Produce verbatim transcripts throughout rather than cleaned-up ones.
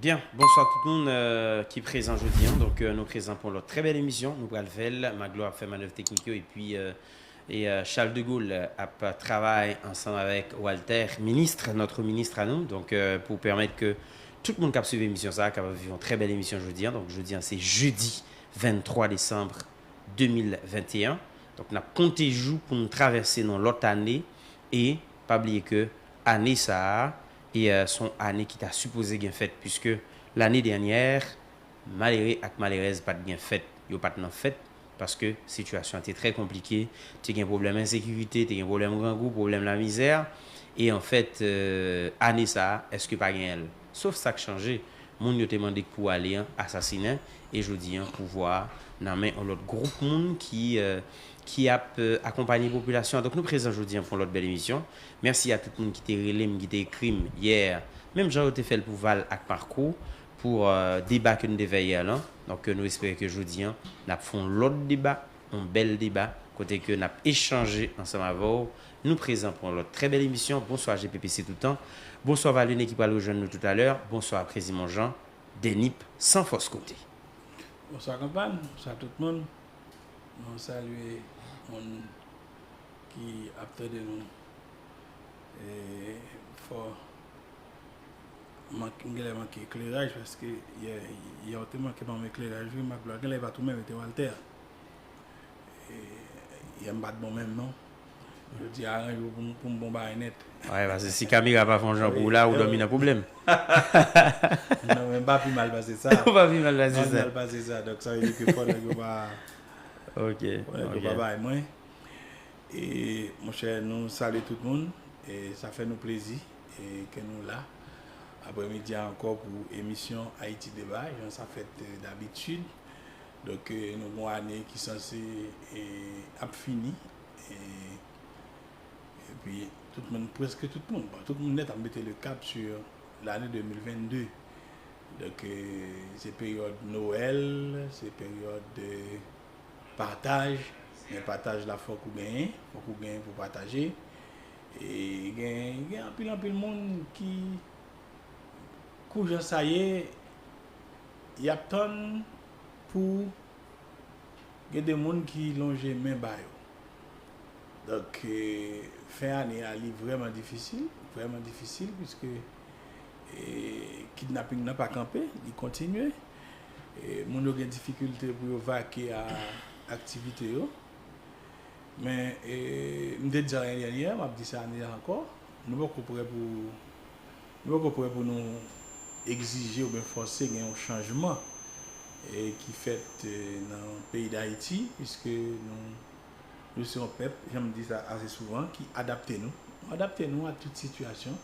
Byen, bonswa tout moun euh, ki prezan jodi an. Donk euh, nou prezan pou yon lòt trè bèl emisyon. Nou pral fè l. Maglo ap fè manèv teknik yo epi euh, e euh, Charles de Gaulle ap travay ansanm avèk Walter, ministre, notre ministre à nous, donk euh, pou pèmèt ke tout moun k ap swiv emisyon sa a kapab viv yon trè bèl emisyon jodi an. Donk jodi an se jedi venntwa desanm de mil venteyen. Donk n ap konte jou pou n travèse nan lòt ane e pa bliye ke ane sa a e euh, se yon ane ki ta sipoze gen fèt, puiske lane dènyè, malere ak malerèz pa t gen fèt, yo pa t nan fèt, paske sitiyasyon an te trè konplike, te gen pwoblèm ensekirite, te gen pwoblèm grangou, pwoblèm lamizè, e anfèt, euh, ane sa a, èske pa genyen l? Sof sa k chanje, moun yo te mande k pou ale an asasinen, e jodi an, pouvwa a nan men yon lòt gwoup moun ki, euh, ki ap euh, akonpanye popilasyon an. Donk nou prezan jodi an pou yon lòt bèl emisyon. Mèsi a tout moun ki te rele m, ki te ekri m yè, menm jan yo te fè l pou Val ak Marco, pou euh, deba ke n te fè yè lan. Donk euh, nou espere ke jodi an, n ap fè yon lòt deba, yon bèl deba, kote ke n ap echanje ansanm avè w. Nou prezan pou yon lòt trè bèl emisyon. Bonswa G P P C toutan. Bonswa Valene ki pral rejwenn nou toutalè. Bonswa Prezimon Jan, Denip, san fòs kote. Bonswa Kanpal, bonswa tout moun. Nou salye moun ki ap tande nou. E fò mank, m genlè manke ekleraj, paske yè, yè ou te manke ban m ekleraj wi, Maglo, genlè pa tou menm, te Walter. E yè m pa t bon menm non. Jodi a, ranje w pou m, pou m bon bagay nèt. Wi, paske si kamera pa fè yon jan pou ou la, ou dòmi nan pwoblèm. Non, men m pa pi mal pase sa. Ou pa pi mal pase sa. M pa pi mal pase sa. Donk, sa vle di ke fò nèg yo pa, fò nèg yo pa bay mwen. E, monchè, nou salye tout moun. E sa fè nou plezi e ke nou la aprèmidi a ankò pou emisyon Ayiti Deba, jan sa fèt eh, dabitid. Donk, eh, nou gon ane ki sanse eh, ap fini. E, epi, tout moun, prèske tout moun, bon, tout moun nèt ap mete le cap sur l'année deux mille vingt-deux. Donk, eh, se peryòd Nwèl, se peryòd eh, pataj, men pataj la fòk ou genyen, fòk ou genyen pou pataje. E gen, gen anpil, anpil moun ki, kou jan sa ye, y ap tann pou gen de moun ki lonje men ba yo. Donk, eh, fen ane a, li vrèman difisil, vrèman difisil, piske eh, kidnaping nan pa kanpe, li kontinye. Eh, moun yo gen difikilte pou yo vake a aktivite yo. Men, eh, m te di sa lane dènyè, m ap di sa ane a ankò, nou poko prè pou, nou poko prè pou nou egzije oubyen fòse gen yon chanjman eh, ki fèt eh, nan peyi Dayiti, piske nou, nou se yon pèp, jan m di sa ase souvan, ki adapte nou. Nou adapte nou a tout sitiyasyon.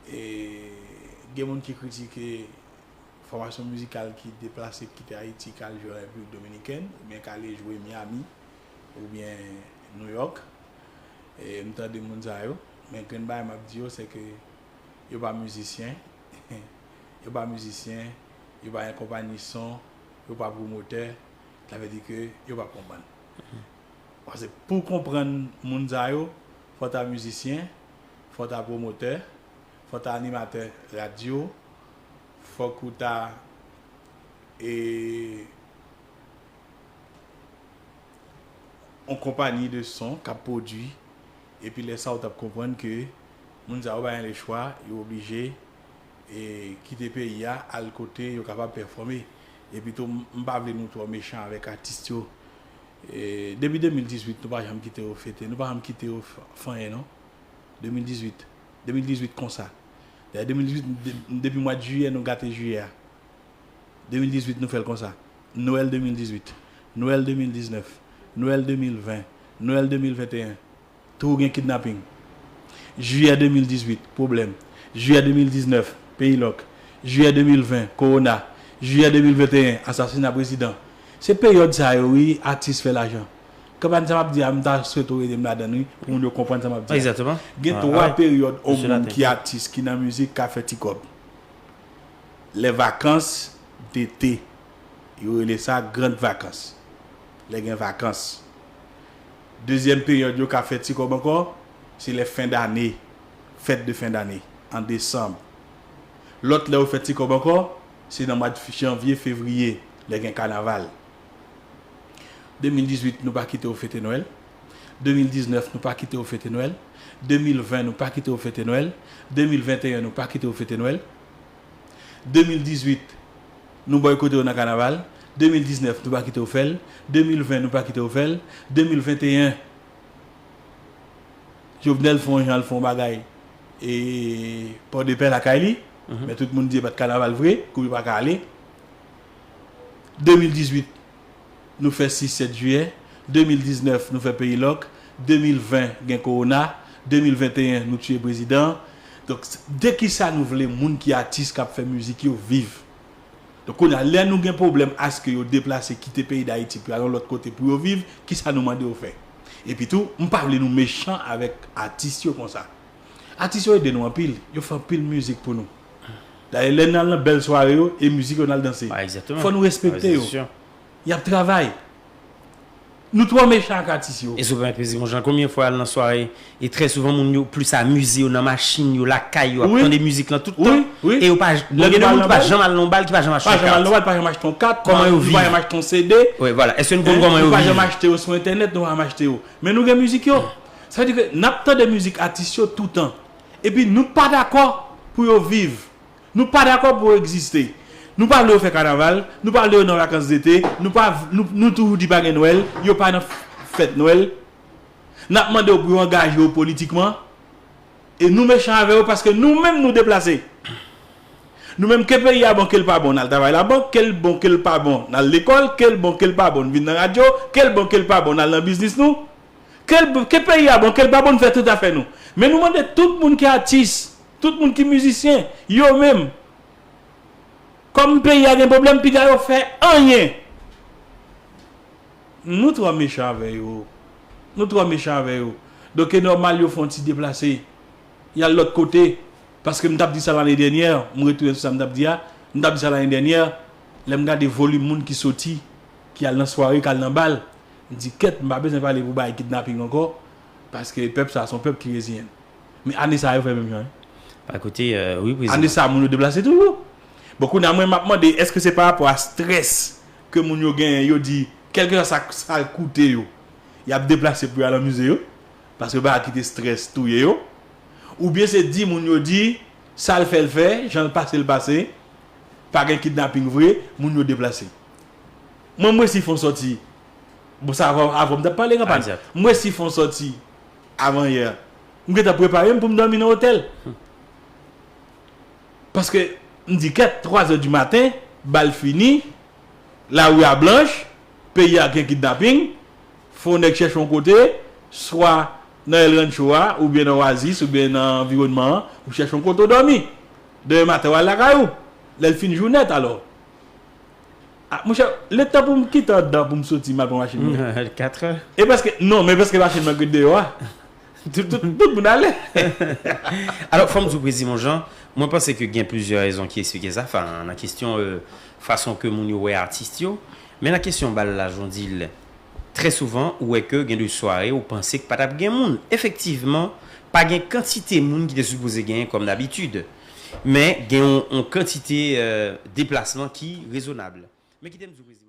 E gen moun ki kritike fòmasyon mizikal ki deplase, ki kite Ayiti, k al jwe an Repiblik Dominikèn, oubyen k ale jwe Miami, oubyen New York. E m tande moun sa yo, men grenn bagay m ap di yo, se ke yo pa mizisyen, yo pa mizisyen, yo pa gen konpayi son, yo pa pwomotè, sa vle di ke yo pa konprann. Paske pou konprann moun sa yo, fò w ta mizisyen, fò w ta pwomotè, fò w ta animatè radyo, fòk ou ta e, yon konpayi de son k ap pwodui, epi lè sa a ou t ap konprann ke moun sa yo pa gen lechwa, yo oblije e, kite peyi a, al kote yo kapab pèfòme. Epi tou, m pa vle nou twò mechan avèk atis yo. E, depi de mil dizuit, nou pa janm kite yo fete, nou pa janm kite yo f-, fè anyen non. De mil dizuit, de mil dizuit konsa. Dayè de mil dizuit, de, depi mwa jiyè, nou gate jiyè a. De mil dizuit, nou fè l konsa. Nwèl de mil dizuit, Nwèl de mil diznèf, Nwèl de mil ven, Nwèl de mil venteyen, tou gen kidnaping. Jiyè de mil dizuit, pwoblèm. Jiyè de mil diznèf, peyi lòk. Jiyè de mil ven, kowona. Jiyè de mil venteyen, asasina prezidan. Se peryòd sa yo, wi, atis fè lajan. Kanpay sa m ap di a, m ta swete w ede m ladan l, wi, pou moun yo konprann sa m ap di a. Egzakteman. Gen twa peryòd o monn ki atis, ki nan mizik, ka fè ti kòb. Lè vakans dete, yo rele sa grand vakans. Lè gen vakans. Dezyèm peryòd yo ka fè ti kòb ankò, se lè fen dane, fèt de fen dane, an desanm. Lòt lè yo fè ti kòb ankò, se nan mwa janvye, fevriye, lè gen kanaval. De mil dizuit, nou pa kite yo fete Nwèl. De mil diznèf, nou pa kite yo fete Nwèl. De mil ven, nou pa kite yo fete Nwèl. De mil venteyen, nou pa kite yo fete Nwèl. De mil dizuit, nou bòykote yo nan kanaval. De mil diznèf, nou pa kite yo fè l. De mil ven, nou pa kite yo fè l. De mil venteyen, Jovenel fè yon jan, l fè yon bagay e Pòdepè lakay li, men tout moun di e pa t kanaval vre, kou yo pa ka ale. De mil dizuit, nou fè sis, sèt jiyè. De mil diznèf, nou fè peyi lòk. De mil ven, gen kowona. De mil venteyen, nou tiye prezidan. Donk, de kisa nou vle moun ki atis k ap fè mizik yo viv? Donk, kounye a, lè nou gen pwoblèm aske yo deplase, kite peyi Dayiti pou y al yon lòt kote pou yo viv, kisa nou mande yo fè? Epi tou, m pa vle nou mechan avèk atis yo konsa. Atis yo ede nou anpil, yo fè anpil mizik pou nou. Dayè, lè n al nan bèl sware yo, e mizik yo n al danse. Fò nou respekte yo. Y ap travay. Nou twò mechan ak atis yo. E si w pèmèt, Prezimon Jan, konbyen fwa al nan sware, e trè souvan moun yo plis amize yo nan machin yo, lakay yo, ap tande mizik lan tout tan, e yo pa, nou gen de moun ki pa janm al nan bal, ki pa janm achte yon kat. Pa janm al nan bal, pa janm achte yon kat, nou pa janm achte yon C D. Wi, vwala. Èske nou konn kòman yo viv? Nou pa janm achte yo sou entènèt, nou pa janm achte yo. Men nou gen mizik yo. Sa vle di ke n ap tande mizik atis yo toutan. Epi nou pa dakò pou yo viv. Nou pa dakò pou yo egziste. Nou pa vle yo fè kanaval, nou pa vle yo nan vakans dete, nou pa, nou, nou toujou di pa gen Nwèl, yo pa nan f-, fèt Nwèl. N ap mande yo pou yo angaje yo politikman. E nou mechan avè yo paske nou menm nou deplase. Nou menm ke peyi a bon, ke l pa bon, n al travay labank, ke l bon, ke l pa bon, n al lekòl, ke l bon, ke l pa bon, n vin nan radyo, ke l bon, ke l pa bon, n al nan biznis nou. Ke l, ke peyi a bon, ke l pa bon, n fè tout afè nou. Men nou mande tout moun ki atis, tout moun ki mizisyen, yo menm, kòm peyi a gen pwoblèm, piga yo fè anyen. Nou twò mechan avè yo. Nou twò mechan avè yo. Donk, e nòmal yo fè yon ti deplase. Y al lòt kote. Paske m t ap di sa lane dènyè, m retounen sou sa m t ap di a. M t ap di sa lane dènyè, lè m gade volim moun ki soti, ki al nan sware, k al nan bal, m di, kèt, m pa bezwen pale pou bagay kidnaping ankò, paske pèp sa a se yon pèp ki reziyen. Men ane sa a, yo fè menm jan, wi. Pa kote, euh, wi, Prezimon. Ane sa a, moun yo deplase toujou. Bon, kounye a, mwen, m ap mande, èske se pa rapò a strès ke moun yo genyen, yo di, kèlkeswa sa, sa l koute yo, y ap deplase pou y al nan mize yo, paske yo pa ka kite strès touye yo? Oubyen se di moun yo di, sa l fè, l fè, jan l pase, l pase, pa gen kidnaping vre, moun yo deplase. Mwen, m resi fè yon sòti. Bon, sa avan, avan m t ap pale kanpay. M resi fè yon sòti avan yè. M gentan prepare m pou m dòmi nan otèl. Paske m di, kèt, twa zè di maten, bal fini, lari a blanch, peyi a gen kidnaping, fò nèg chèche yon kote, swa nan El Rancho a, oubyen nan Oasis, oubyen nan anviwònman an, ou chèche yon kote w dòmi. Demen maten, w al lakay ou. Lè l fin jou nèt, alò. Ah, monchè, letan pou m kite anndan pou m soti, m al pran machin mwen. Katrè. E paske, non, men paske machin mwen ret deyò a. Tout, tout, tout moun ale. Alò, fò m di w, Prezimon Jan, mwen panse ke gen plizyè rezon ki eksplike sa, anfen, nan kesyon, euh, fason ke moun yo wè atis yo, men nan kesyon bal la, jan w di l, trè souvan, ou wè ke gen de sware, ou panse ke pa t ap gen moun. Efektivman, pa gen kantite moun ki te sipoze genyen kòm dabitid, men gen yon, yon kantite, euh, deplasman ki rezonab. Men kite m di w, Prezimon.